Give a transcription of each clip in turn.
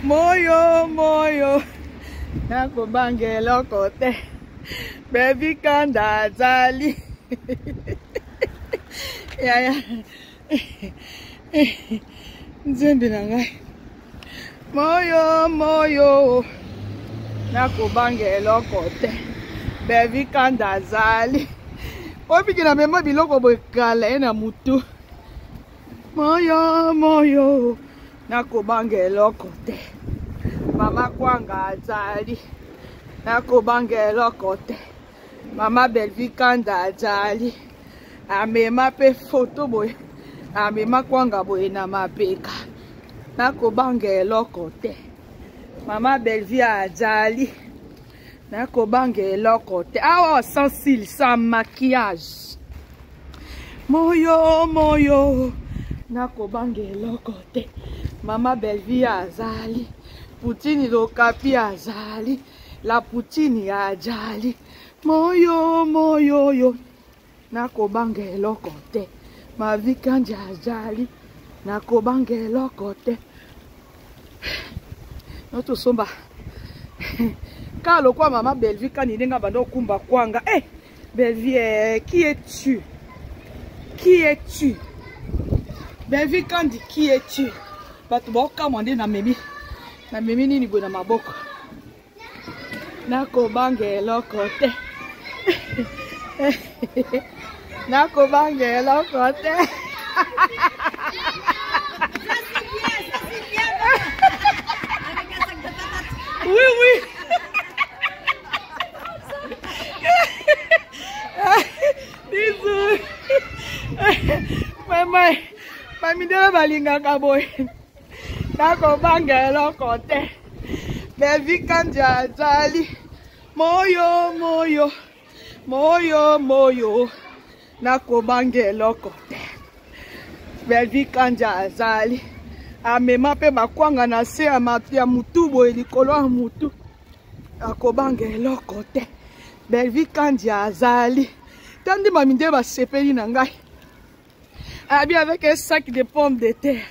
Moyo moyo nakobanga eloko te. Baby kanda azali. Yaya. Nzembe na ngai. Moyo moyo nakobanga eloko te. Baby kanda azali. Obiki na mema biloko boye kala ye na mutu. Moyo moyo nakobanga eloko te. Mama kwanga azali. Nakobanga eloko te. Mama Bellevue Kanda azali. Amema pe photo boye. Amema kwanga boye na mapeka. Nakobanga eloko te. Mama Bellevue azali. Nakobanga eloko te. Awa sans cils, sans maquillage. Moyo moyo nakobanga eloko te. Mama Bellevue azali. Poutine Lokapi azali. La Poutine ya ajali. Moyo moyo yo nakobanga eloko te. Mavi Kanja azali. Nakobanga eloko te. Notosomba kaka lokwa mama Bellevue kani ndenge abanda okumba kwanga. Eh, Bellevue, eh, qui es-tu? Qui es-tu? Bellevue Kandi, qui es-tu? Bato baokamwa nde namemi namemi nini boye na maboko. Nakobanga eloko te. Nakobanga eloko te. Oui, oui. Bisous. Mama, bamindele balingaka boye. Nakobanga eloko te. Bellevue Kandia azali. Moyo, moyo, moyo, moyo. Nakobanga eloko te. Bellevue Kandia azali. Amema mpe bakwanga na se ya mutu boye likolo ya mutu. Akobanga eloko te. Bellevue Kandia azali. Tandi bamindele basepeli na ngai. Abi avec un sac de pommes de terre.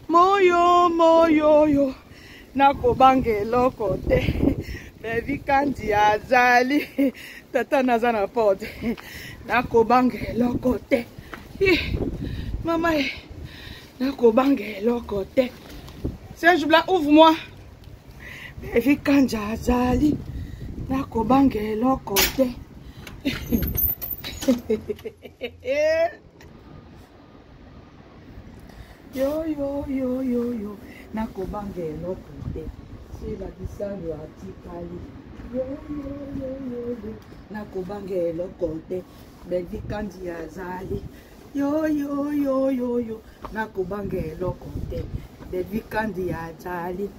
Moyo moyo yo nakobanga eloko te. Bellevue Kandia azali. Tata naza na porte. Nakobanga eloko te. Mama nakobanga eloko te. Serge Blanc, ouvre-moi. Bellevue Kandia azali. Nakobanga eloko te. Yo yo yo yo yo nakobanga eloko te. Sila Bisalu atikali. Yo yo yo yo yo nakobanga eloko te. Bellevue Kandia azali. Yo yo yo yo yo nakobanga eloko te. Bellevue Kandia azali.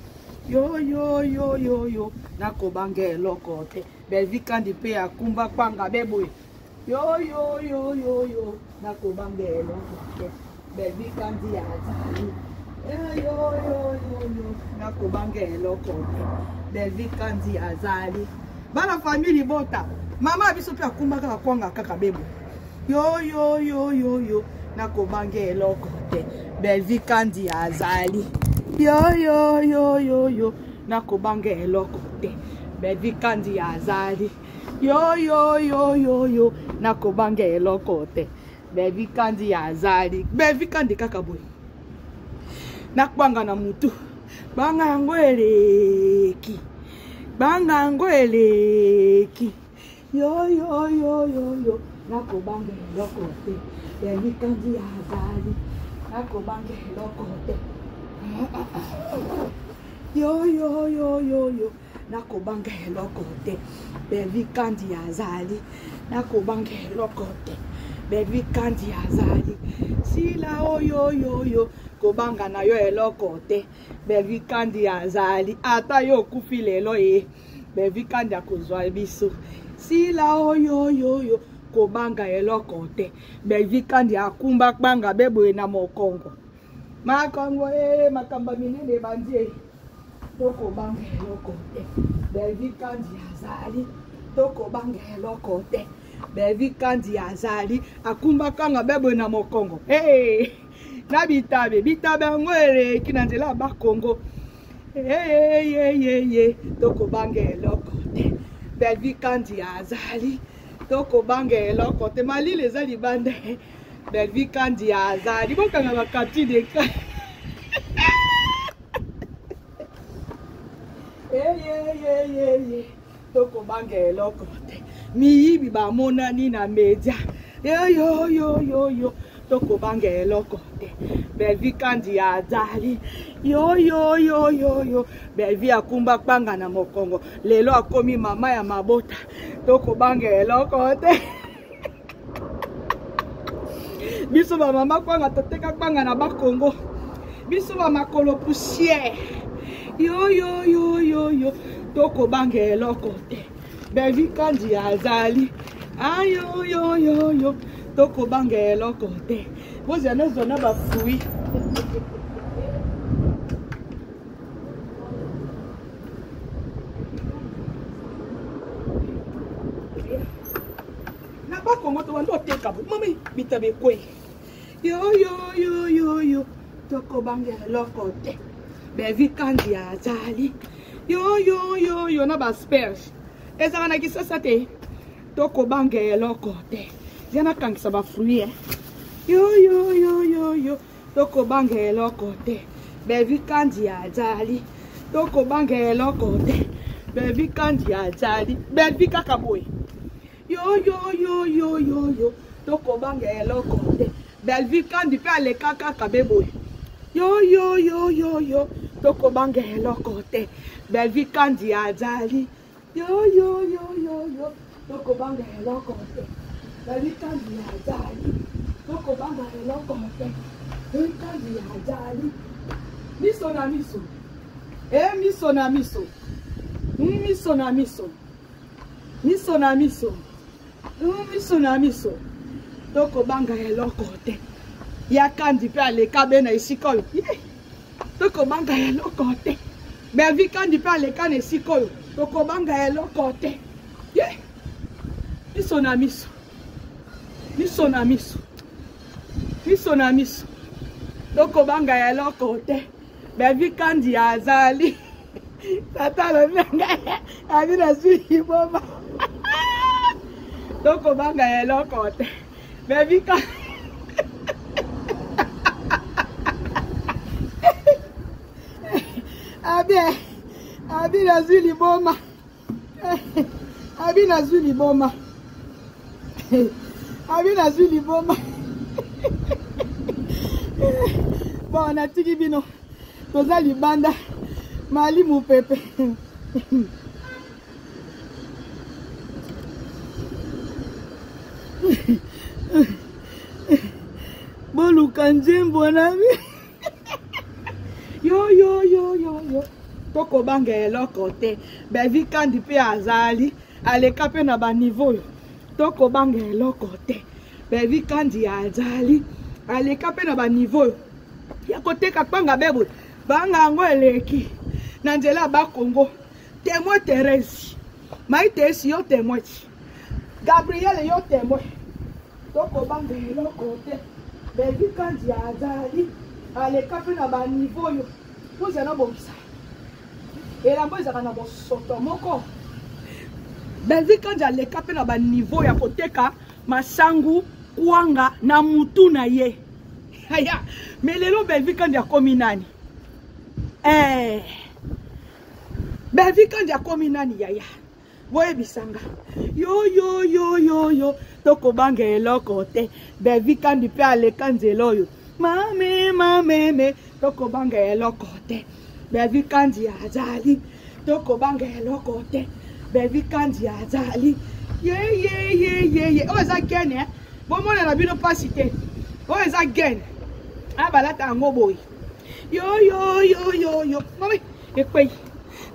Yo yo yo yo yo nakobanga eloko te. Bellevue Kandi mpe akumba kwanga be boye. Yo yo yo yo yo nakobanga eloko te. Bellevue Kandi azali. Yo yo yo yo nakobanga eloko te. Bellevue Kandi azali. Bana famille libota. Mama biso mpe akumba kaka kwanga kaka bebo. Yo yo yo yo yo nakobanga eloko te. Bellevue Kandi azali. Yo yo yo yo yo nakobanga eloko te. Bellevue Kandi azali. Yo yo yo yo yo nakobanga eloko te. Bellevue Kandi azali. Bellevue Kandi kaka boye. Nakwanga na mutu. Banga yango eleki. Banga yango eleki. Yo yo yo yo yo nakobanga eloko te. Bellevue Kandi azali. Nakobanga eloko te. Yo yo yo yo yo nakobanga eloko te. Bellevue Kandi azali. Nakobanga eloko te. Bellevue Kandi azali. Sila oyo yo yo kobanga na yo eloko te. Bellevue Kandi azali. Ata yo okufi lelo ye. Bellevue Kandi akozwa biso. Sila oyo yo yo kobanga eloko te. Bellevue Kandi akumba banga beboye na mokongo. Makongo e makambo minene ebandi e. Tokobanga eloko te. Bellevue Kandi azali. Tokobanga eloko te. Bellevue Kandi azali. Akumba kanga beboye na mokongo. Hey! Na bitabe, bitabe yango eleki na nzela ya Bakongo. Eyeyeyeye, tokobanga eloko te. Bellevue Kandi azali, tokobanga eloko te. Malili eza libanda. Bellevue Kandi azali, bokanga ba capture d'écran. Eyeyeyeye, tokobanga eloko te. Miyibi bamonani na media. Yoyoyoyoyo, tokobanga eloko te. Bellevue Kandi azali, yoyoyoyoyo. Bellevue akumba kpanga na mokongo, lelo akomi mama ya mabota. Tokobanga eloko te. Biso ba mama kwanga toteka kwanga na bakongo, biso ba makolo poussière. Yoyoyoyoyo, tokobanga eloko te. Bellevue Kandi azali, ayoyoyoyo, tokobanga eloko te. Bozala nazwa na ba fruits. Na bakongo tobanda oteka bo mami bitabe ekwei. Yoyoyoyoyo, tokobanga eloko te. Bellevue Kandi azali, yoyoyoyo, na baasperge ezalaka na kisasa te. Tokobanga eloko te. Ya nakangisa bafruit. Yoyoyoyoyo, tokobanga eloko te. Bellevue Kandi azali, tokobanga eloko te. Bellevue Kandi azali, Bellevue kaka boye. Yoyoyoyoyo, tokobanga eloko te. Bellevue Kandi mpe aleka kaka be boye. Yoyoyoyoyo, tokobanga eloko te. Bellevue Kandi azali, yoyoyoyoyo, tokobanga eloko te. Bellevue Kandi azali, tokobanga eloko te. Bellevue Kandi azali, miso na miso, e miso na miso, miso na miso, miso na miso, miso na miso, tokobanga eloko te. Ya Kandi mpe aleka be na esika oyo. Tokobanga eloko te. Bellevue Kandi mpe aleka na esika oyo. Tokobanga eloko te. Miso na miso, miso na miso, miso na miso, tokobanga eloko te. Bellevue Kandi azali. Tata alobi na ngai, abi nazwi liboma. Tokobanga eloko te. Bellevue Kandi. Abi, abi nazwi liboma. Abi nazwi liboma. Abi nazwi liboma. Bon, natiki bino. Toza libanda. Mali mupepe. Boluka nzembo na bi. Yo yo yo yo yo. Tokobanga eloko te. Bellevue Kandi mpe azali, aleka mpe na ba niveau oyo. Tokobanga eloko te. Bellevue Kandi azali, aleka mpe na ba niveau oyo. Ya koteka kpanga bebo, banga yango eleki na nzela ya Bakongo. Témoin Thérèse, Marie Thérèse yo témoin, Gabriel yo témoin. Tokobanga eloko te. Bellevue Kandi azali, aleka mpe na ba niveau oyo. Tozala na bongisa. Elamba ezalaka na bosoto moko. Bellevue Kandi aleka mpe na ba niveau ya koteka masangu kwanga na mutu na ye. Aya, mais lelo Bellevue Kandi akomi nani? Bellevue Kandi akomi nani yaya? Boyebisanga. Yo yo yo yo yo, tokobanga eloko te. Bellevue Kandi mpe aleka nzela oyo. Mame mameme, tokobanga eloko te. Bellevue Kandi azali, tokobanga eloko te. Bellevue Kandi azali. Ye ye ye ye ye. Oyo eza gaine, eh? Bomona na bino pasi te. Oyo eza gaine. Ah, balata yango boye. Yo yo yo yo yo. Mami, ekwei.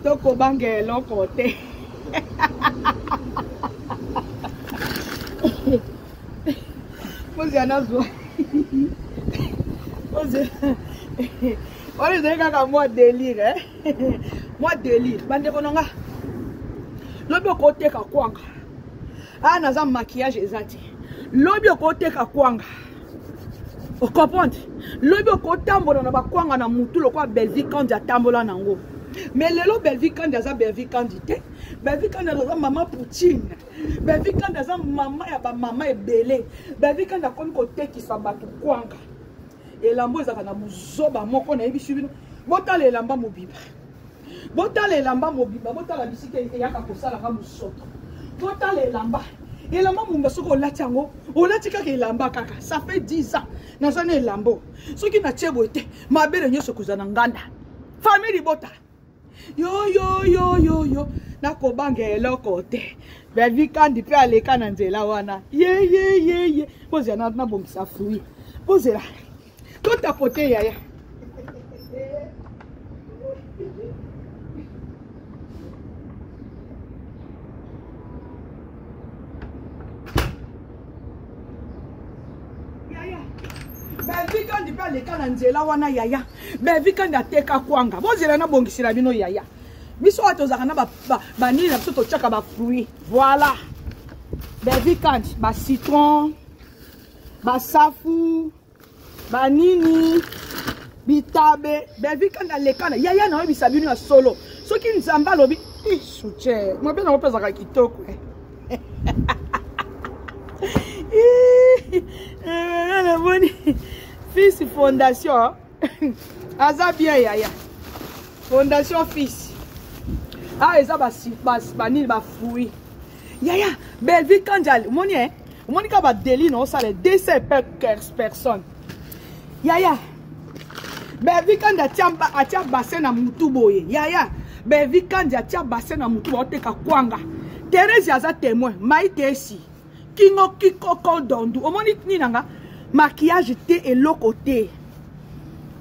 Tokobanga eloko te. Mozia nazwa. Mozia. Wana ezali kaka mwa délire, eh? Mwa délire. Bandeko na nga. Lobi okoteka kwanga. Ah, naza maquillage eza te. Lobi okoteka kwanga. Okomprendre? Lobi okotambola na bakwanga na mutu lokola Bellevue Kandi atambola nango. Mais lelo Bellevue Kandi aza Bellevue Kandi te. Bellevue Kandi aza mama Poutine. Bellevue Kandi aza mama ya bamama ebele. Bellevue Kandi akomi kotekisa bato kwanga. Elamba ezalaka na buzoba moko nayebisi bino. Botala elamba mobimba. Botala elamba mobimba, botala bisika eyaka kosalaka mosoto. Botala elamba. Elamba mobimba soki olati yango, olati kaka elamba kaka. Ça fait 10 ans naza na elamba. Soki natie boye te, mabele nyonso ekozala na nganda. Famille libota. Yo yo yo yo yo nakobanga eloko te. Bellevue Kandi mpe aleka na nzela wana. Ye ye ye ye. Bozela nabongisa fruit. Bozela. Totapote yaya. Bellevue Kandi mpe aleka na nzela wana yaya. Bellevue Kandi ateka kwanga. Bozela nabongisela bino yaya. Biso oyo tozalaka na banini na biso totiaka ba fruits. Voilà. Bellevue Kandi ba citron, ba safu, ba nini, bitabe. Bellevue Kandi aleka na yaya na oyebisa bino ya solo. Soki Nzambe alobi, soutien, mabe nango mpe ezalaka kitoko. Namoni fils fondation aza bien yaya. Fondation fils. Ah eza ba banini ba fruits. Yaya Bellevue Kandi omoni eh? Omoni ka ba délit na osala 200 personnes. Yaya Bellevue Kandi atia bassin na mutu boye. Yaya Bellevue Kandi atia bassin na mutu baoteka kwanga. Thérèse aza témoin, Maï Tesi. Kingo kikoko dondu. Omoni nini nanga? Maquillage te eloko te.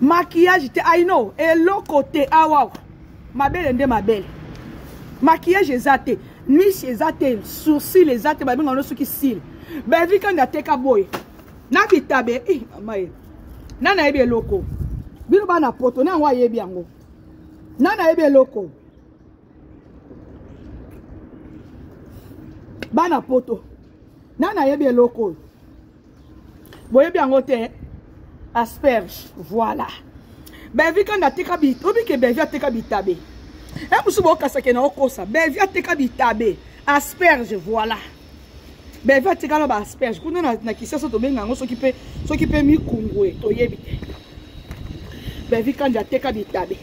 Maquillage te, I know, eloko te awa. Mabele nde mabele. Maquillage eza te, niche eza te, sourcil eza te, babenga no soki cils. Bellevue Kandi ateka boye. Na bitabe, eh mama ye. Nana yebi eloko. Bino bana poto na yango ayebi yango. Nana yebi eloko. Bana poto. Nana yebi eloko. Boyebi yango te. Asperge, voilà. Bellevue Kandi ateka bitabe, obi ke Bellevue ateka bitabe. E musu bokasa ke na okosa. Bellevue ateka bitabe, asperge, voilà. Bellevue ateka na ba asperge. Kuna na Kinshasa tobenga yango soki pe mikungwe toyebi te. Bellevue Kandi ateka bitabe.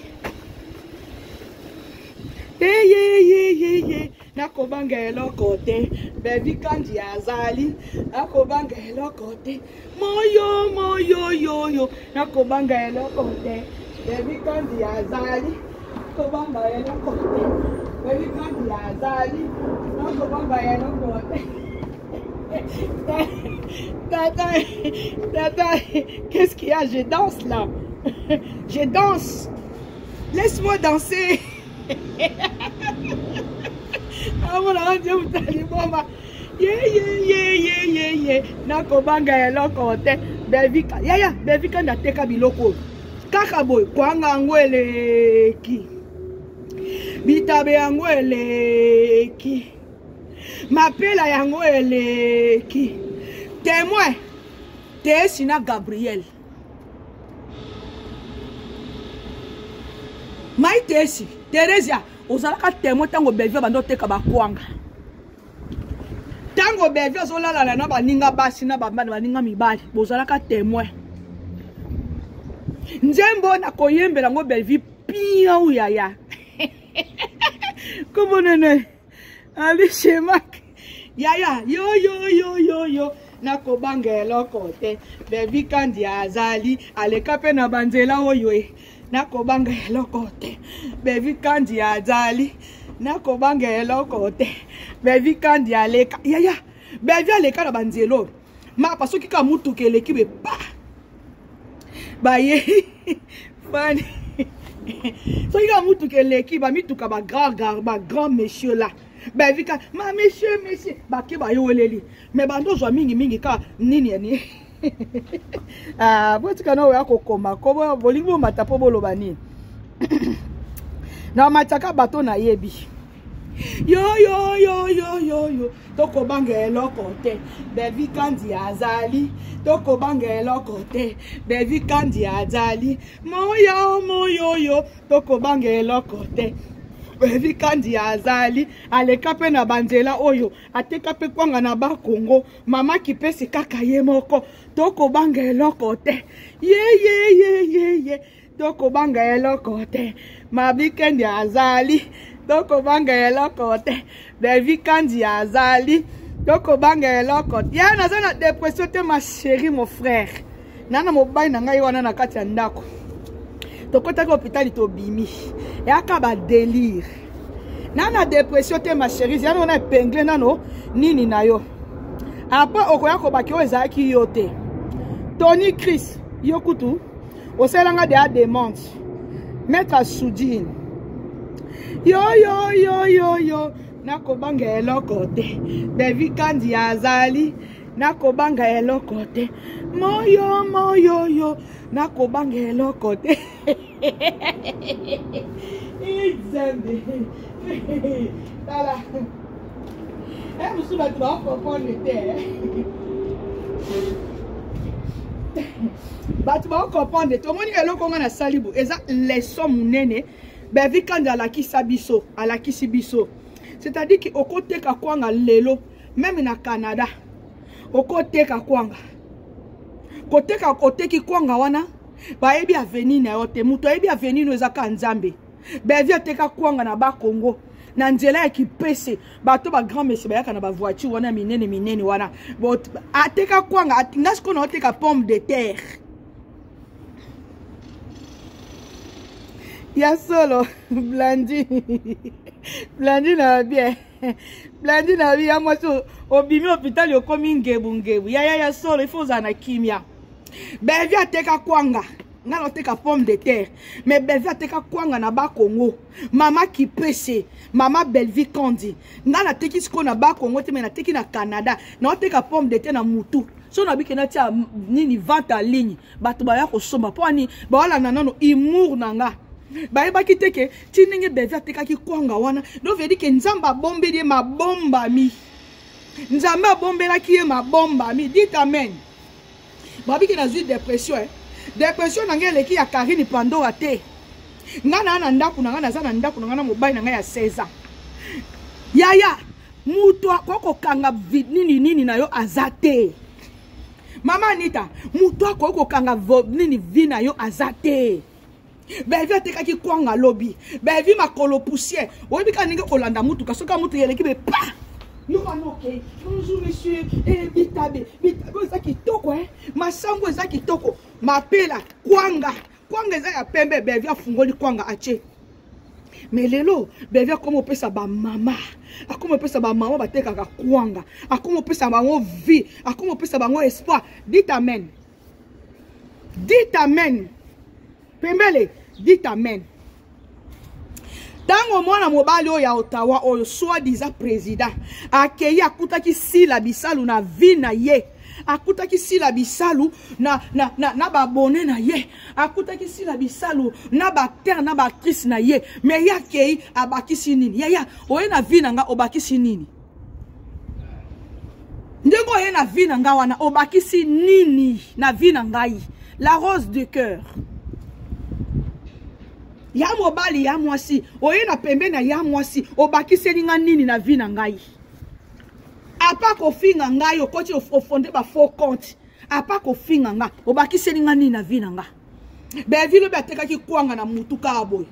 Ye ye ye ye ye nakobanga eloko te. Bellevue Kandi azali nakobanga eloko te. Moyo moyo yo yo nakobanga eloko te. Bellevue Kandi azali nakobanga eloko te. Bellevue Kandi azali nakobanga eloko te. Tata, tata, qu'est-ce qu'il y a? Je danse là. Je danse. Laisse-moi danser. Ah, voilà, Dieu vous a dit, bon, bah, ye, ye, ye, ye, ye, ye. Nakobanga eloko te. Bellevue, ya, ya, Bellevue Kandi ateka biloko. Kaka boy, kwanga yango eleki. Bitabe yango eleki. Mapela yango eleki. Témoin, Tesi na Gabriel. Mai Tesi, Theresia, ozalaka témoin tango Bellevue bando teka bakwanga. Tango Bellevue azolala na baninga basi na baninga mibali, bozalaka témoin. Nzembo na koyembela ngo Bellevue piau yaya. Kombo nene? Ali Shemak. Yaya, yo yo yo yo yo nakobanga eloko te. Bellevue Kandi azali aleka pe na banzela oyo e. Nakobanga eloko te. Bellevue Kandi azali nakobanga eloko te. Bellevue Kandi aleka. Yaya, Bellevue aleka na banzela oyo. Mapa soki ka mutuka eleki be pa. Baye fani. Soki ka mutuka eleki ba mituka ba grand gar ba grand monsieur là. Bellevue Kandi, ma monsieur monsieur ba ke ba yoleli. Mais bando zwa mingi mingi ka nini yani. Ah, botika na oya kokoma kobo bolingi bomata po boloba nini. Na mataka bato na yebi. Yoyoyoyoyoyo, tokobanga eloko te. Belvi Kandi azali, tokobanga eloko te. Belvi Kandi azali, moyo moyoyo, tokobanga eloko te. Belvi Kandi azali, aleka mpe na banzela oyo, ateka mpe kwanga na Bakongo, mama kipesi kaka ye moko, tokobanga eloko te. Ye ye ye ye ye, tokobanga eloko te. Mabi Kandi azali, tokobanga eloko te. Belvi Kandi azali, tokobanga eloko te. Ya naza na dépression te, ma chérie, mon frère. Nana mobali na ngai wana na kati ya ndako. Tokotaki hôpital, tobimi. Eyaka ba délire. Nana dépression te, ma chérie. Yana wana épingle nano nini na yo. Après okoya kobaki oyo ezalaki yo te. Tony Chris, yo kutu osalanga deya demande. Maître Soudine. Yo yo yo yo yo, nakobanga eloko te. Belvi Kandi azali, nakobanga eloko te. Moyo moyo yo, nakobanga eloko te. Nzambe. Tala. Eh, mosusu bato bakokomprendre te. Bato bakokomprendre te. Omoni eloko nga nasali bo, eza leçon monene. Belvi Kandi alakisa biso, alakisi biso. C'est-à-dire que okoteka kwanga lelo, même na Canada, okoteka kwanga. Koteka, oteki kwanga wana, bayebi avenir na yo te. Moto ayebi avenir no eza ka Nzambe. Belvi ateka kwanga na ba Congo na nzela ya kipese, bato ba grand monsieur bayaka na ba voiture wana minene minene wana. Ateka kwanga, nga sikoyo na oteka pomme de terre. Ya solo, Blandine. Blandine na bien. Blandine na bien, ya mwasi obimi hôpital okomi ngebu ngebu. Ya ya ya solo, il faut ozala na kimia. Belvi ateka kwanga. Nga nateka pomme de terre. Mais Belvi ateka kwanga na ba Congo. Mama Kipese, mama Belvi Kandi. Nga nateki siko na ba Congo te, mais nateki na Canada. Na oteka pomme de terre na mutu. So na bike na tia nini vente en ligne. Bato baya kosomba po ani bawalanda nano humour na nga. Bayebaki te ke ti ndenge Belvi atekaki kwanga wana. Donc veut dire que Nzambe abombeli ye mabombami. Nzambe abombelaki ye mabombami. Dites amen. Babiki nazwi dépression, eh. Dépression na ngai eleki ya Karine Pandora te. Nga na na ndako na nga, naza na ndako na nga na mobali na ngai ya 16 ans. Yaya, mutu akoki kokanga nini nini na yo aza te. Mama Anita, mutu akoki kokanga nini vi na yo aza te. Belvi atekaki kwanga lobi. Belvi makolo poussière. Oyebi kaka ndenge kolanda mutuka, soki mutuka eleki be pa. Yo wana okei. Bonjour monsieur. Eh bitabe, bitabe eza kitoko eh. Masango eza kitoko. Mapela, kwanga. Kwanga eza ya pembe, Belvi afungoli kwanga atie. Mais lelo Belvi akoma opesa ba mama, akoma opesa ba mama batekaka kwanga, akoma opesa bango vie, akoma opesa bango espoir. Dites amen. Dites amen. Pembele, dites amen. Tango mwana mobali oyo ya Ottawa oyo soi-disant président akei akutaki Sila Bisalu na vie na ye, akutaki Sila Bisalu na, na, na, na babone na ye, akutaki Sila Bisalu na ba acteur na ba actrice na ye, mais ye akei abakisi nini? Yaya, oye na vie na nga obakisi nini? Ndenge oye na vie na nga wana obakisi nini na vie na ngai? La rose du cœur. Ya mobali ya mwasi, oye na pembe na ya mwasi, obakiseli nga nini na vie na ngai? Apa kofinga ngai, okoti ofonde ba faux compte. Apa kofinga nga, obakiseli nga nini na vie na nga? Belvi lobi atekaki kwanga na mutu kaka boye.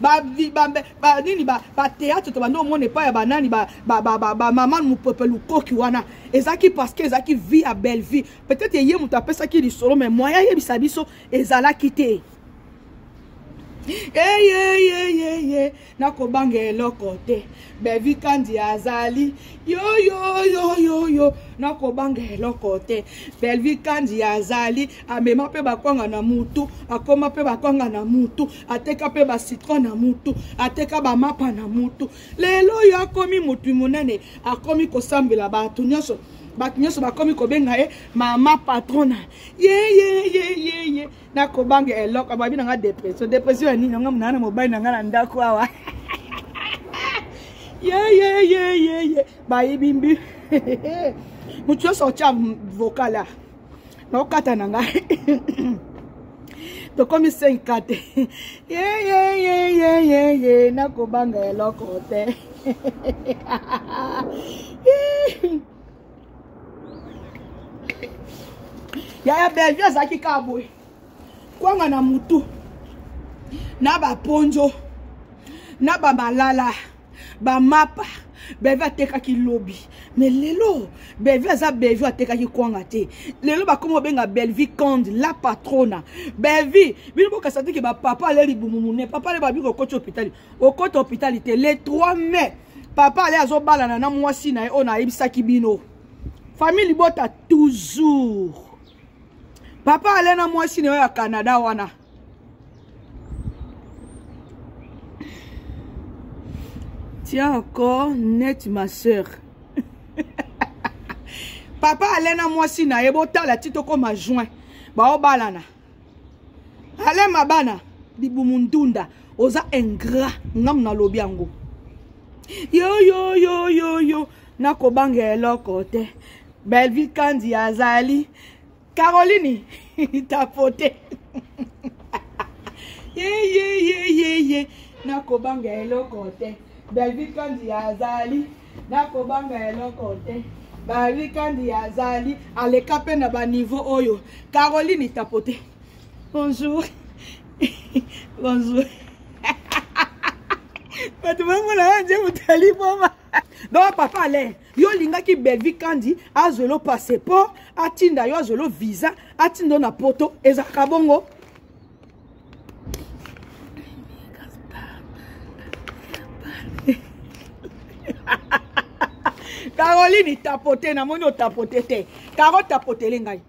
Ba, ba, ba, nini ba, ba théâtre to bando omona epai ya banani ba, ba, ba, ba, ba mama mupepe lukoki wana ezalaki parce que ezalaki vie ya Bellevue. Peut-être ye moto apesaki lisolo, mais moyen ayebisa biso ezalaki te. Eyeyeyeye, nakobanga eloko te. Belvi Kandi azali, yo yo yo yo yo, nakobanga eloko te. Belvi Kandi azali, amema pe bakwanga na mutu, akoma pe bakwanga na mutu, ateka pe ba citron na mutu, ateka ba mapa na mutu. Lelo yo akomi mutu monene, akomi kosambela bato nyonso. Bato nyonso bakomi kobenga ye mama patrona. Ye ye ye ye ye, nakobanga eloko. Babi na nga dépression, dépression ya nini? Nga mwana mobali na nga na ndako awa. Ye ye ye ye ye bayibi mbi moto nyonso otya vocal a naokata na ngai tokomi 5 te ye ye ye ye ye ye nakobanga eloko te. Yaya Bellevue azalaki kaka boye, kwanga na mutu na baponzo na bamalala bamapa. Bellevue atekaki lobi, mais lelo Bellevue aza Bellevue atekaki kwanga te. Lelo bakoma obenga Bellevue Cande la patrona. Bellevue, bino bokasa te ke bapapa ale libumu mune. Papa ale babi kokoti hôpital, okota hôpital te. Le 3 mai, papa ale azobalana na mwasi na ye oyo nayebisaki bino. Famille libota toujours. Papa ale na mwasi na ye ya Canada wana. Tiens encore net ma sœur. Papa ale na mwasi na ye, botala ti tokoma juin baobalana. Ale mabana libumu ndunda, oza ingrat. Ngamu nalobi yango. Yo yo yo yo yo nakobanga eloko te. Bellevue Kandi azali Caroline tapote. Ye ye ye ye ye nakobanga eloko te. Bellevue Kandi azali, nakobanga eloko te. Bellevue Kandi azali, aleka mpe na baniveau oyo. Caroline tapote, bonjour. Bonjour. Bato bamona ya nje motali boma. Donc papa Alain, yo olingaki Bellevue Kandi azwelo passeport, atinda yo, azwelo visa, atinda yo na poto. Ezalaka bongo. Caroline tapote, namoni otapote te. Caro, tapotele ngai.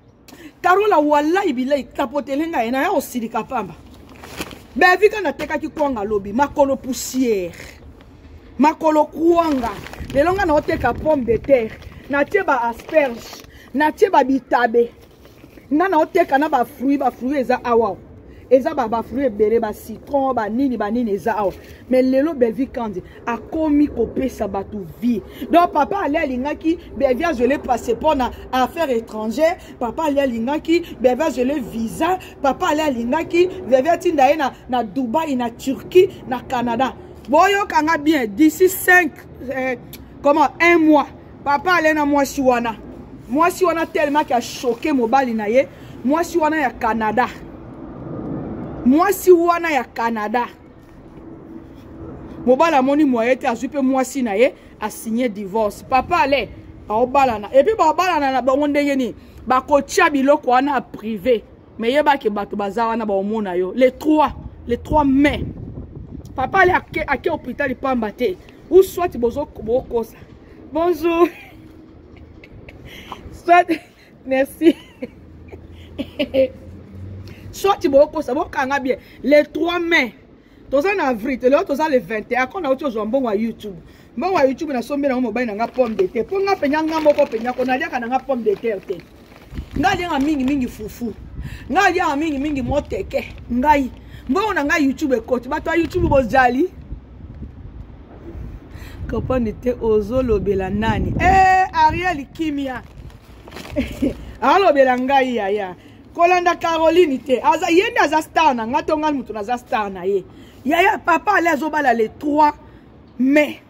Carola, wallahi bilai, tapotele ngai na ya osilika pamba. Bellevue kana atekaki kwanga lobi, makolo poussière, makolo kwanga. Lelo nga na oteka pomme de terre, natie ba asperge, natie ba bitabe, nga na oteka na ba fruit. Ba fruit eza awa, eza ba bafruit ebele, ba citron, banini banini eza awa. Mais lelo Bellevue Kandi akomi kopesa bato vie. Donc papa ale alingaki Bellevue azwele passeport na affaire étrangère. Papa ale alingaki Bellevue azwele visa. Papa ale alingaki Bellevue atinda ye na Dubai, na Turquie, na Canada. Boyokanga bien, d'ici 5 comment, un mois, papa ale na mwasi wana, mwasi wana tellement ki achoke mobali na ye, mwasi wana ya Canada, mwasi wana ya Canada. Mobali amoni moye te, azwi mpe mwasi na ye, asigne divorce. Papa ale baobalana, et puis baobalana na bango ndenge nini? Bakotia biloko wana privé, mais yebaki bato baza wana baomona yo. Le 3, le 3 mai, papa ale ake hôpital pamba te, ou soit bokosa. Bonjour. Soit merci. Soit bokosa, bokanga bien. Le 3 mai, toza na avril te, lelo toza le 21. Ako nauti ozwa mbongo ya YouTube. Mbongo ya YouTube nasombi nango mobali na nga pomme de terre, mpo nga mpenza, nga moko mpenza ko naliaka na nga pomme de terre te. Nga aliaka mingimingi fufu, nga aliaka mingimingi moteke. Ngai mbongo na ngai YouTube ekoti. Bato ya YouTube bozali comprendre te, ozolobela nani? Ariel Kimia alobela ngai. Yaya, kolanda Caroline te, aza ye nde aza star na ngai to ngai moto naza star na ye. Yaya, papa ale azobala le 3 mai.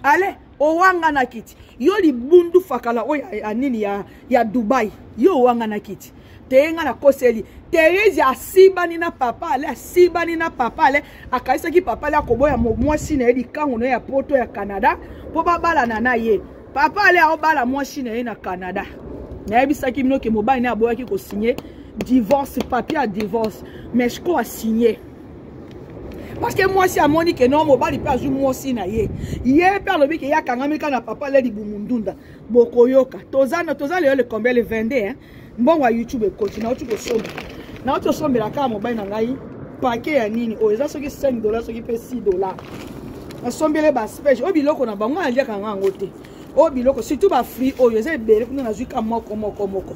Ale owanga na kiti yo libundu fakala oyo ya nini ya Dubai, yo owanga na kiti te. Nga nakoseli Therese asibani na papa ale, asibani na papa ale, akanisaki papa ale akoboya mwasi na ye, likango na ye ya poto, ya Canada, mpo babalana na ye. Papa ale aobala mwasi na ye na Canada. Nayebisaki bino ke mobali na ye aboyaki kosigne divorce, papier ya divorce, mais siko asigne parce que mwasi amoni ke no mobali mpe azwi mwasi na ye. Ye mpe alobi ke ye akangami kaka na papa ale libumu ndunda. Bokoyoka. Toza lelo le combien? Le 22, hein? Mbongo ya YouTube ekoti, nauti kosomba, nauti kosombela kaka mobali na ngai paquet ya nini oyo eza soki 5 dollar, soki mpe 6 dollar. Nasombele baasperge oyo, biloko na bango aliaka nga yango te. Oyo biloko surtout bafruit oyo eza ebele kuna, nazwi ka moko moko moko.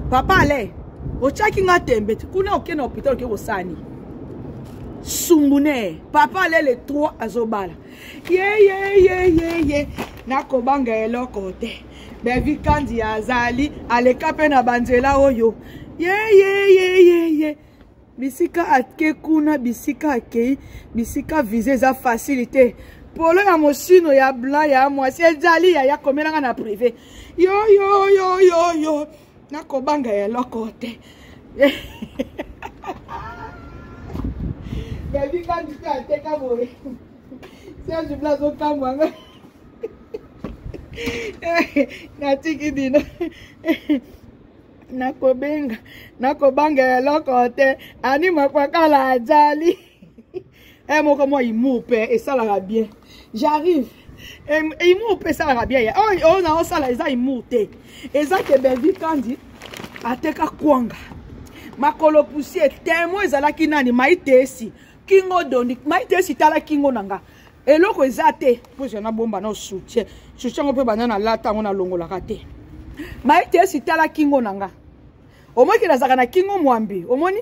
Papa ale otiaki nga tembe te kuna, okende na hôpital, oke kosala nini? Sumbune papa alele 3 azobala ye ye ye ye ye nakobanga eloko te. Bevi Kandi azali aleka mpe na banzela oyo ye ye ye ye ye bisika ake kuna, bisika akei, bisika visa eza facile te. Polo ya mosino ya blanc ya mwasi ezali yaya, komelanga na privé yo yo yo yo yo nakobanga eloko te. Bevi Kandi mpe ateka boye. Serge Blanc azokamwa nga. Natiki bino. Nakobenga, nakobanga eloko te. Ani makwakala azali e moko mwa humour mpe esalaka bien. J'arrive. Humour mpe esalaka bien. Oyo naosala eza humour te, eza ke Belvi Kandi ateka kwanga makolo poussière. Témoin ezalaki nani? Maitesi kingo dondi maitesi, tala kingo na nga, eloko eza te mpo ezala na bomba na soutien. Soutien yango mpe banda nalata yango, nalongolaka te. Maitesi, tala kingo na nga, omoki nazalaka na kingo mwambi, omoni,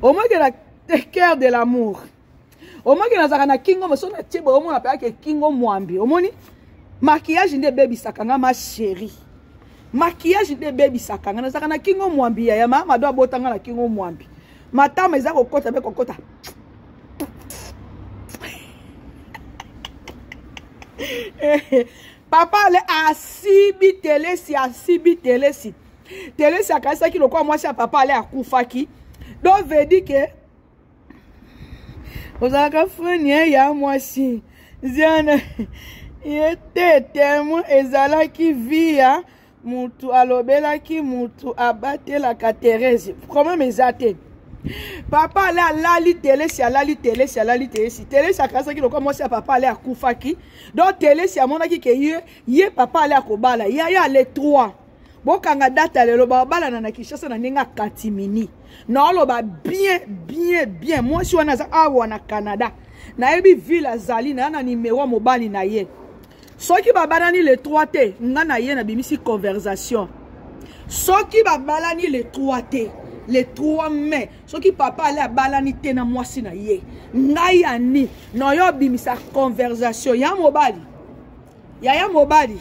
omoki na cœur de l'amour, omoki nazalaka na kingo moso na tie boye, omona mpe ake kingo mwambi. Omoni maquillage nde ebebisaka nga, ma chérie, maquillage nde ebebisaka nga. Nazalaka na kingo mwambi, yaya mama do abotanga na kingo mwambi, matama eza kokota mpe kokota. Papa ale asibi telesi, asibi telesi, telesi akanisaki lokola mwasi ya papa ale akufaki. Donc veut dire que ozalaka freni ya mwasi ziana ye te. Témoin ezalaki via mutu alobelaki, mutu abatelaka Therese. Problème eza te. Papa ale alali telesi, alali telesi, alali telesi, telesi akanisaki lokola mwasi ya papa ale akufaki. Donc telesi amonaki ke ye ye papa ale akobala yaya ale 3. Bokanga date lelo, babalana na Kinshasa na ndenge akatimini. Naoloba bien bien bien, mwasi wana aza awa na Canada, nayebi ville azali na na nimero ya mobali na ye. Soki babalani le 3 te, nga na ye nabimisi conversation. Soki babalani le 3 te, le 3 mai, soki papa ale abalani te na mwasi na ye, ngai ani na yo obimisa conversation ya mobali, yaya mobali,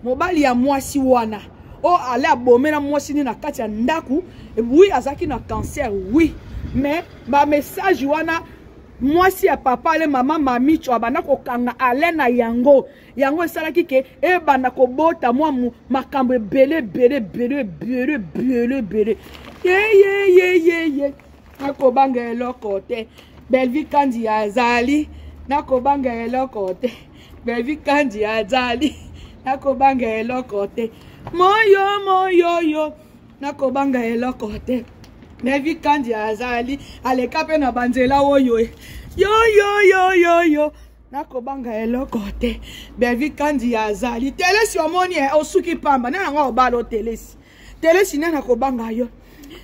mobali ya mwasi wana oyo ale abomela mwasi nini na kati ya ndako. Oui, azalaki na cancer, oui, mais bamessage wana mwasi ya papa ale, mama Mamicho, abanda kokanga ale na yango, yango esalaki ke ebanda kobota mwa makambo ebele ebele ebele ebele ebele ebele. Ye ye ye ye ye nakobanga eloko te. Belvi Kandi azali, nakobanga eloko te. Belvi Kandi azali, nakobanga eloko te. Moyo moyoyo, nakobanga eloko te. Belvi Kandi azali, aleka mpe na banzela oyo yo yo yo yo yo nakobanga eloko te. Belvi Kandi azali. Telesi omoni osuki pamba na yango, obala otelesi, telesi nde nakobanga yo.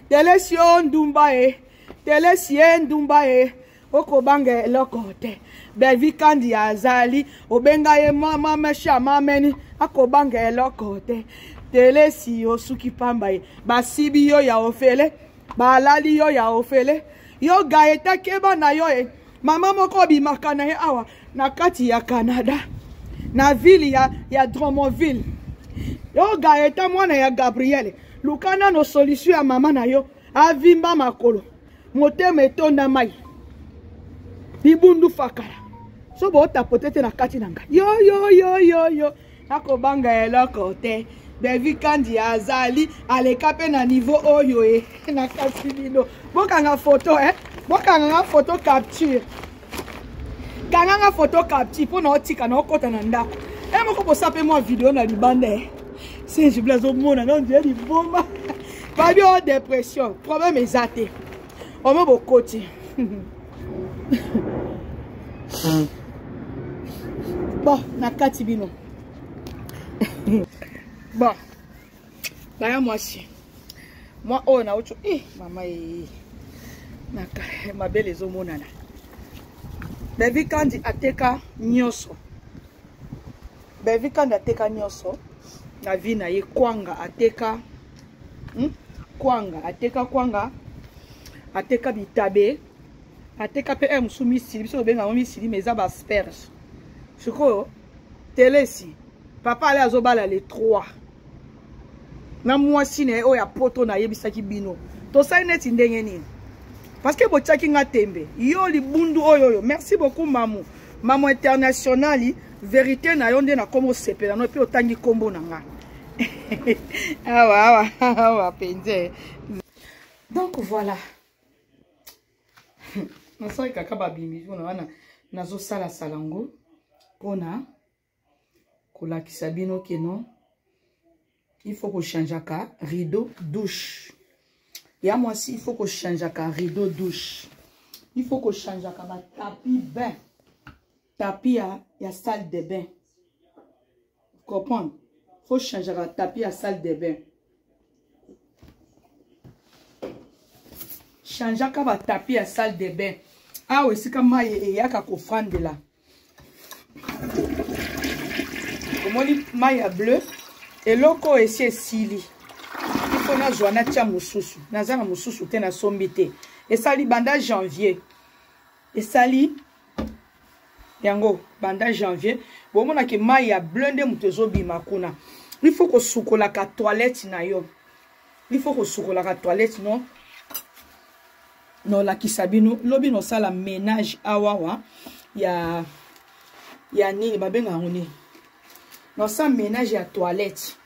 Telesi o ndumba e, telesi e ndumba e, okobanga eloko te. Belvi Kandi azali, obenga ye mama mesha mameni, akobanga eloko te. Telesi osuki pamba ye, basibi yo ya ofele, balali yo ya ofele. Yo Gaeta, keba na yo e. Mama moko obimaka na ye awa na kati ya Canada na ville ya Drummondville. Yo Gaeta, mwana ya Gabriel, luka nano solution ya mama na yo avimba makolo, motema etonda mai, libundu fakala so botapote te na kati na ngai. Yo yo yo yo yo nakobanga eloko te. Bevi Kandi azali, aleka mpe na niveau oyo e nakasi bino. Bokanga foto eh? Bokanga nga foto capture, kanga nga foto capture mpo na otika na okota na ndako e moko bosa mpe mwa video na libanda e Serge Bla azomona na ondire liboma babi o dépression. Problème eza te, omo bokoti. Bon, na kati bino. Bon, baya mwasi mwa oyo nauti eh, mama e mabele ezomonana. Bevi Kandi ateka nyonso, Bevi Kandi ateka nyonso na vie na ye. Kwanga ateka, Kwanga ateka, kwanga. Ateka bitabe, ateka mpe eh, mosusu misili, biso tobenga yango misili, mais eza baasperge. Sikoyo telesi papa ale azobala le 3 na mwasi na ye oyo ya poto nayebisaki bino tosali neti ndenge nini parce que botiaki nga tembe yo libundu oyo oyo. Merci beaucoup mamu, mamu internationali, verité na yo nde nakomi osepela no epe otangi nkombo na nga awa awa awa mpenza. Donc voilà, nasali kaka babimi mpona wana nazosalasala yango mpona kolakisa bino keno il faut kochangeaka rideau douche ya mwasi, il faut kochangeaka rideau douche, il faut kochangeaka batapis bain, tapis ya salle de bain. Comprendre, faut changeaka tapis ya salle de bain, changeaka batapis ya salle de bain. Awa esika mai eyaka kofandela, omoni mai ya bleu, eloko oyo esi esili, ifo nazwa natia mosusu. Naza na mosusu te, nasombi te. Esali banda janvier, esali yango banda janvier. Bomonaki mai ya bleu nde moto ezobima kuna. Il faut kosukolaka toilette na yo, il faut kosukolaka toilette. No nolakisa bino lobi nosala ménage awawa ya nini babengaka yango nini, nosala ménage ya toilette.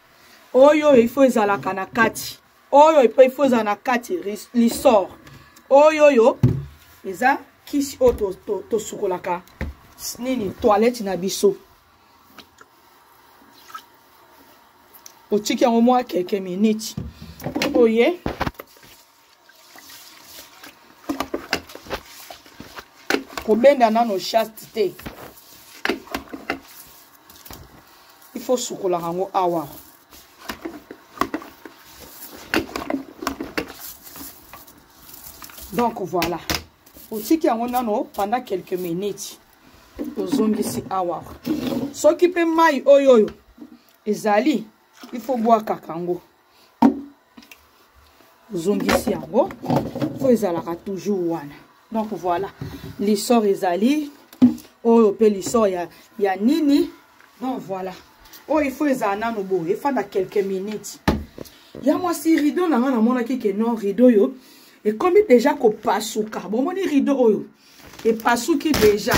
Oyo il faut ezalaka na kati, oyo mpe il faut ezala na kati, lisor oyo. Oyo eza kisi oyo tosukolaka nini, toilette na biso. Otiki yango mwa quelques minutes, oye kobenda nano chaste te, il faut sukolaka yango awa. Donc voilà, otiki yango nano pendant quelques minutes, ozongisi awa. Soki mpe mai oyo oyo ezali, il faut bwakaka yango, ozongisi yango, fo ezalaka toujours wana. Donc voilà, lisor ezali oyo mpe lisor ya nini. Donc voilà, oyo il faut ezala nano boye, efanda quelques minutes. Ya mwasi, rideau na nga, namonaki ke non, rideau oyo ekomi déjà kopasuka. Bomoni rideau oyo epasuki déjà,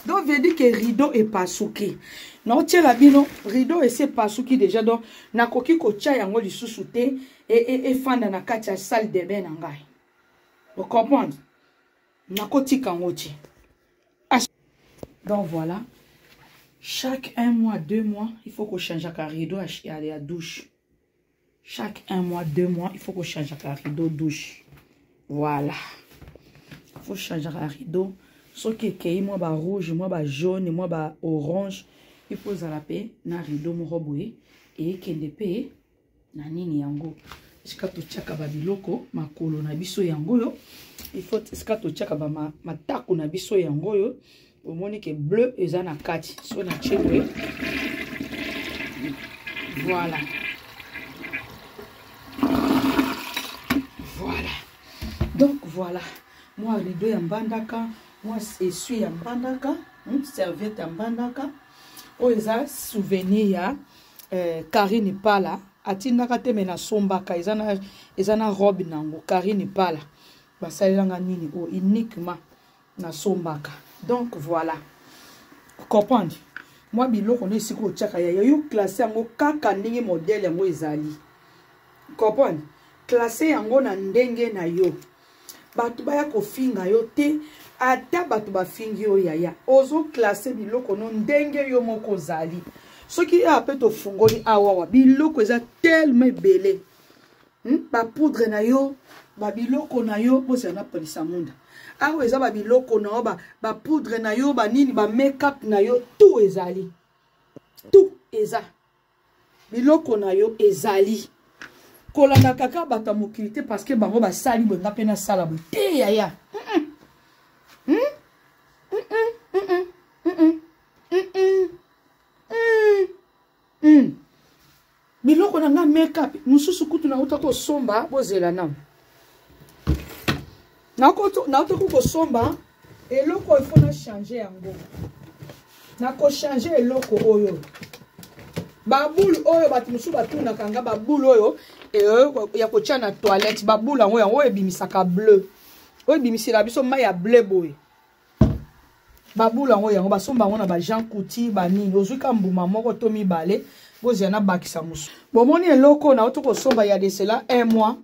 donc veut dire que rideau epasuki. Naotiela bino rideau esi epasuki déjà, donc nakoki kotia yango lisusu te efanda na kati ya salle de bain na ngai. Ocomprendre, nakotika yango te. Donc voilà, chaque un mois, 2 mois, il faut kochangeaka rideau ya douche. Chaque un mois, 2 mois, il faut kochangeaka rideau douche. Voilà, il faut changeaka rideau. Soki ekei mwa barouge, mwa bajaune, mwa baorange, il faut ezala mpe na rideau moko boye eyekende mpe na nini yango. Esika totiaka babiloko makolo na biso yango oyo, il faut esika totiaka bamatako na biso yango oyo. Omoni ke bleu eza na kati, so na tie boye. Voilà, voilà. Donc voilà, mwa rideau ya mbandaka, mwa essuie ya mbandaka, serviette ya mbandaka. Oyo eza souvenir ya Karine Pala atindaka te, me nasombaka. Eza na robe nango. Karine Pala basalelanga nini oyo uniquement nasombaka. Donc voilà, comprendre mwa biloko no esika otiaka ya yo, classe yango kaka ndenge modèle yango ezali. Comprendre, classe yango na ndenge na yo. Bato baya kofinga yo te, ata bato bafingi yo yaya, ozoclasser biloko no ndenge yo moko ozali. Soki awa mpe tofungoli awawa, biloko eza tellement ebele, Bapoudre na yo, babiloko na yo, bozala napolisa munda awa, eza babiloko na yo, bapoudre na yo, banini, bamakeup na yo, tout ezali, tout eza biloko na yo ezali. Kolanda kaka bato ya mokili te, parce que bango basali boye, nga mpe nasala boye te yaya. Biloko na nga makeup mosusu kutu nauta kosomba, bozela nano. Nakoki kosomba eloko oyo, fo na change yango. Nakochange eloko oyo, babule oyo. Bato mosusu batunaka nga babule oyo ya kotia na toilette. Babule yango, yango oyo ebimisaka bleu, oyo ebimisela biso mai ya bleu boye. Babule yango, yango basomba yango na ba Jean Coutu, banini. Ozwi ka mbuma moko to mibale, bozela nabakisa mosusu. Bomoni eloko nauti kosomba ya de cela un mois.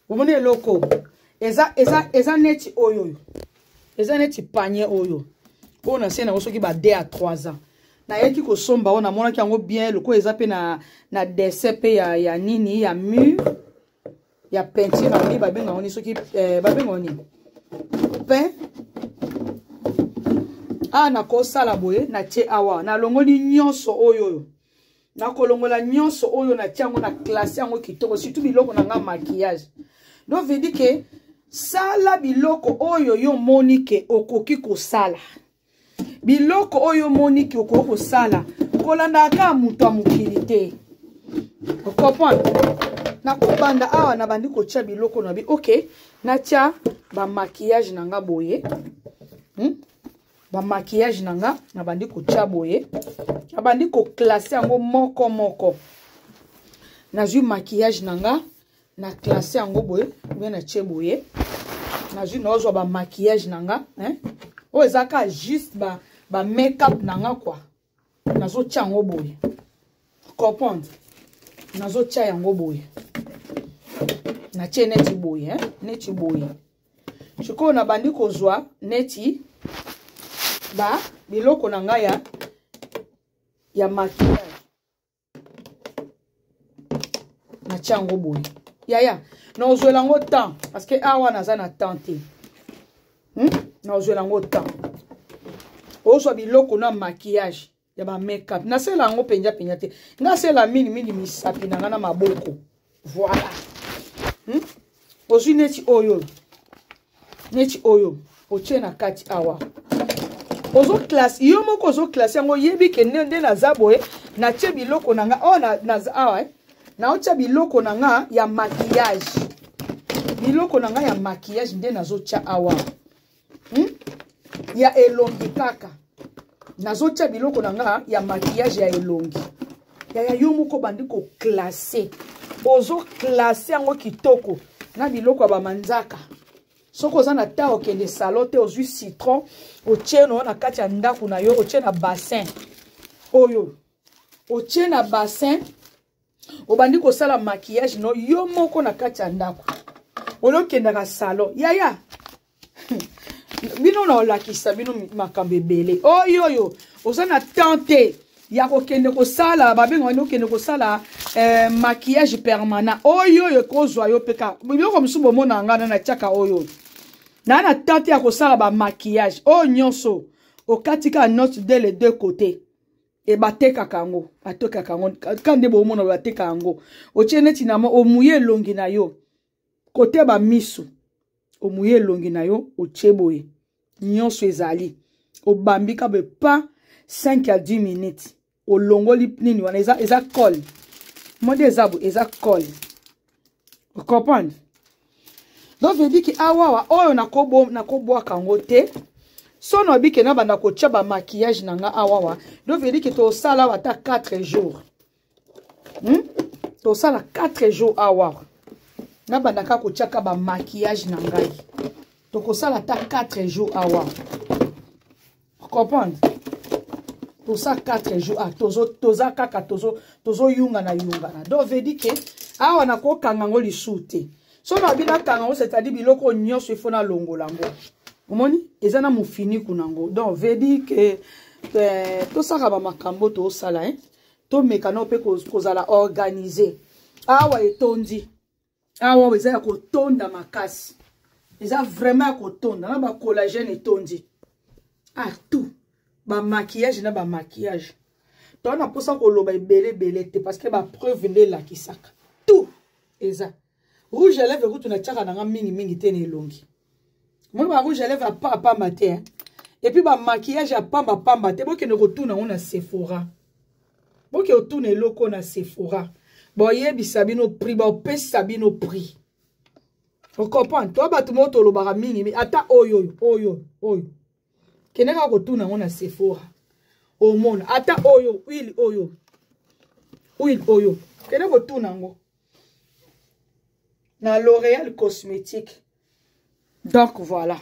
Bomoni eloko eza neti oyo, oyo eza neti panier oyo, oyo na se nango soki ba 2 à 3 ans nayaki kosomba oyo. Namonaki yango bien lokola eza mpe na dessin mpe ya nini, ya mur, ya peinture na mur. Babenga nini soki babenga nini pain awa. Nakosala boye, natie awa, nalongoli nyonso oyo, oyo nakolongola nyonso oyo, natia yango na classe yango kitoko, surtout biloko na nga maquillage. Donc veut dire que sala biloko oyo yo moni ke okoki kosala, biloko oyo omoni ke okoki kosala. Kolandaka kaka moto ya mokili te, ocomprendre? Nakobanda awa, nabandi kotia biloko na bi. Ok, natia bamaquillage na nga boye, Bamaquillage na nga nabandi kotia boye, nabandi koclasser yango moko moko. Nazwi maquillage na nga, na classe yango boye, bien natie boye. Nazwi, nazwa bamaquillage na nga, hein? Oyo eza kaka juste ba make-up na nga quoi. Nazotia yango boye, comprendre? Nazotia yango boye, natie neti boye, hein? Neti boye. Sikoyo nabandi kozwa neti ba biloko na ngai ya maquillage, natia yango boye. Yaya, nazwela yango temps parce que awa naza na temps te, Nazwela yango temps. Ozwa biloko na maquillage ya ba make-up, nasala yango mpenza mpenza te. Nga asala mingimingi misapi na nga na maboko, voilà, Ozwi neti oyo, neti oyo otie na kati awa, ozoclasser yo moko, ozoclasser yango. Oyebi ke nde naza boye, natie biloko na nga oyo naza awa, eh? Naotia biloko na nga ya maquillage, biloko na nga ya maquillage nde nazotia awa, Ya elongi kaka, nazotia biloko na nga ya maquillage ya elongi. Yaya, yo moko bandi koclasser, ozoclasser yango kitoko na biloko ya bamanzaka. Soki oza na ta okende salon te, ozwi citron, otie no na kati ya ndako na yo, otie na bassin oyo, otie na bassin, obandi kosala maquillage no yo moko na kati ya ndako, olokendaka salon. Yaya, bino na olakisa bino makambo ebele oyo. Oyo oza na temps te ya kokende kosala, babengaka nini, okende kosala maquillage permanent oyo, oyo ekozwa yo mpe kaka biloko mosusu. Bomona nga na natiaka oyo naa na temps te ya kosala bamaquillage oyo nyonso. Okati kaka note de les deux côtés e batekaka yango, batekaka yango ka nde bomona bateka yango. Otie neti na omuye elongi na yo kote bamisu, omuye elongi na yo, otie boye, nyonso ezali, obambi ka boye pa 5 à 10 minutes, olongoli nini wana, eza colle mode, eza boye, eza colle, ocomprendre? Donc veut dire ke awawa oyo nakobwaka yango te. So nayebi ke nabanda kotia bamaquillage na nga awawa, donc veut dire ke tosala awa ata 4 jours, Tosala 4 jours awa, nabanda kaka kotiaka bamaquillage na ngai. Tokosala ata 4 jours awa, comprendre? Toza 4 jours, ah, toza kaka tozoyungana yungana. Donc veut dire ke awa nakokanga yango lisusu te. So nabi nakanga yango, c'est-à-dire biloko nyonso ifo nalongola yango. Omoni eza na mofiniku nango. Donc veut dire ke tosaka bamakambo tosala, eh? Tomeka nao mpe kozala organisé. Awa etondi, awa eza ya kotonda makasi, eza vraiment ya kotonda na bacollagène etondi. Ah, tout bamaquillage na bamaquillage to na mposa koloba ebele ebele te parce que bapreuve nde elakisaka tout. Eza rouge à lèvre kutu natiaka nanga mingimingi te na elongi. Moi ba rouge à lèvre apamba te, hein? Et puis bamaquillage ya pambapamba te. Bokende kotuna yango na Sephora, boke otuna eloko na Sephora, boyebisa bino prix, baopesa bino prix. Ocomprendre, to bato moko tolobaka mingi, ata oyo oyo oyo oyo, kende kaka kotuna yango na Sephora, omona ata oyo huile, oyo huile oyo, kende kotuna yango na L'Oréal Cosmétique. Donc voilà.